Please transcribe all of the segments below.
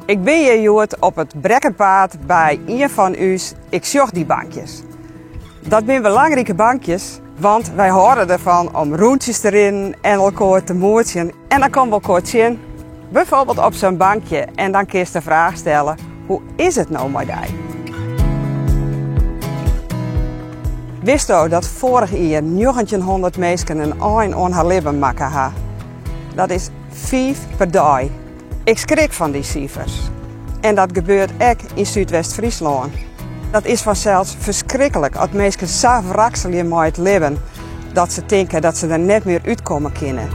Ik bin hjir hjoed op it Brekkenpaad by ien fan ús Ik sjoch dy bankjes. Dat binne belangrike bankjes, want wy hâlde derfan om rûntsjes te rinnen en elkoar te moetsjen. En dan komme we elkoar tsjin, byfoarbyld op sa'n bankje en dan kinst de fraach stelle, hoe is it no mei dy? Witsto dat foarich jier 1900 minsken in ein oan har libben makke ha? Dat is fiif per dei. Ik skrik fan dy sifers. En dat gebeurt ek yn Súdwest-Fryslân. Dat is fansels ferskriklik as minsken sa wrakselje mei it libben dat se tinke dat se der net mear útkomme kinne.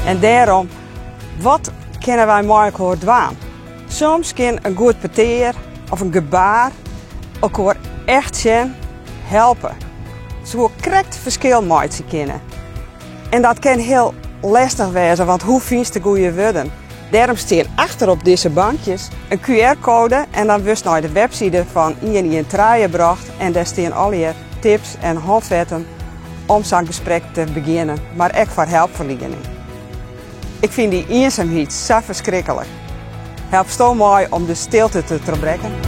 En dêrom, wat kinne wy mei elkoar dwaan? Soms kin in goed petear of in gebaar elkoar echt sjen helpe. Soe krekt ferskil meitsje kinne. En dat kin hiel lestich wêze, want hoe fynst de goede wurden? Dêrom stean achter op dizze bankjes in QR-koade en dan wurdst nei de webside fan 113 brocht en dêr stean allegear tips en hânfetten om sa'n gesprek te begjinnen, mar ek foar helpferliening. Ik fyn dy iensumheid sa ferskriklik. Helpsto mei om de stilte te trochbrekken?